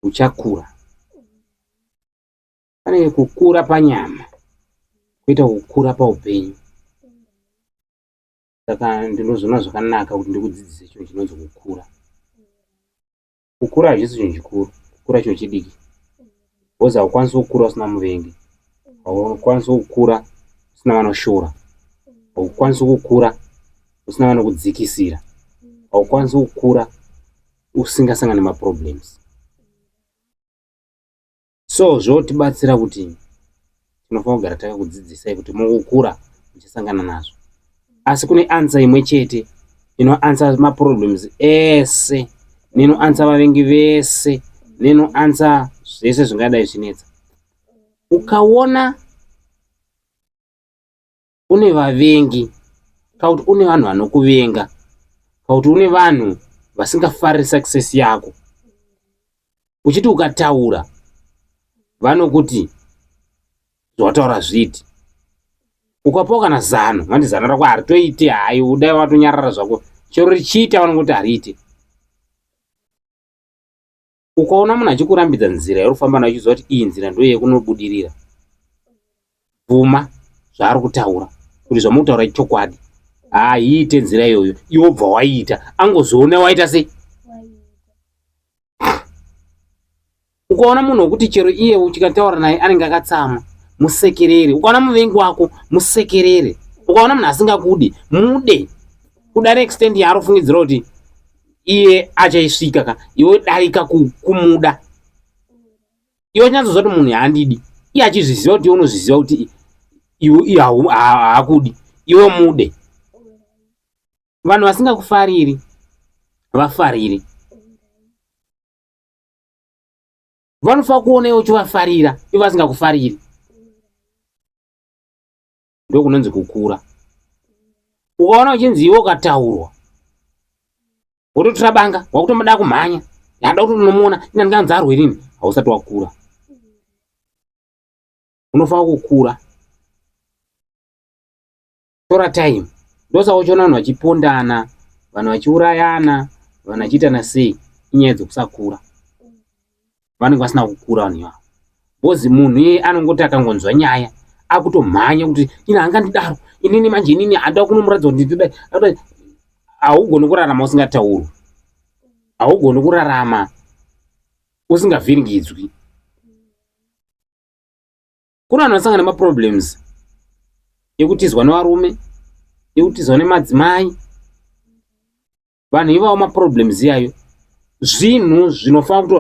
Uchakura. Pane kukura panyama koita kukura paupenyu. Saka ndinozoona zvakanaka kuti ndikudzidzise chinhu chinonzi kukura. Kukura hachisi chinhu chikuru, kukura chinhu chidiki. Because haukwanisi kukura usina muvengi, haukwanisi kukura usina vanoshora, haukwanisi kukura usina vanokudzikisira, haukwanisi kukura usingasangani nemaproblems. So zvotibatsira kuti tinofanira kugara takakudzidzisai kuti mukukura muchasangana nazvo. Asi kune answer imwe chete inoansa maproblems ese, nenoansa vavengi vese, nenoansa zvese zvingadai zvinetsa. Ukaona une vavengi kana kuti une vanhu vanokuvenga kana kuti une vanhu vasingafariri success yako, uchiti ukataura vanokuti zvawataura zviiti, ukapawo kana zano vandi zano rako haritoiti, hayi, udai watonyarara zvako, chero richiita vanongoti hariiti. Ukaona munhu achikurambidza nzira yauri kufamba nayo uchiziva kuti iyi nzira ndoyekunobudirira, bvuma zvaari kutaura kuti zvamuri kutaura ichokwadi, haiite nzira iyoyo, iwe wobva waiita, angozoona waita sei. Ukaona munhu wekuti chero iye uchikataura naye anenge akatsamwa, musekerere. Ukaona muvengi wako, musekerere. Ukaona munhu asingakudi, mude. Kuda neextent yaari kufungidzira kuti iye achaisvika ka, iwe darika kumuda. Iwe uchinyatsoziva kuti munhu haandidi, iye achizviziva kuti iwe unozviziva kuti iwe haakudi, iwe mude. Vanhu vasingakufariri vafarire, vanofanira kuona iwe uchivafarira ivo vasingakufariri. Ndokunonzi kukura. Ukaona uchinzi iwe ukataurwa wototora banga wakutomuda kumhanya, ndada kuti unomuona ina ndinganzi arwe rini, hausati wakura. Unofanira kukura, tora time. Ndosaka uchiona vanhu vachipondana, vanhu vachiurayana, vanhu vachiitana sei, inyaya dzekusakura. Vanenge vasina kukura vanhu ivavo, because munhu iyeye anongoti akangonzwa nyaya akutomhanya kuti ina hangandidaro inini, manje inini handa kunomuratidza kuti ndidai. Haugoni kurarama usingataurwi, haugoni kurarama usingavhiringidzwi. Kuna vanhu vanosangana nemaproblems ekutizwa nevarume, ekutizwa nemadzimai. Vanhu ivavo maproblems iyayo zvinhu zvinofanira kuto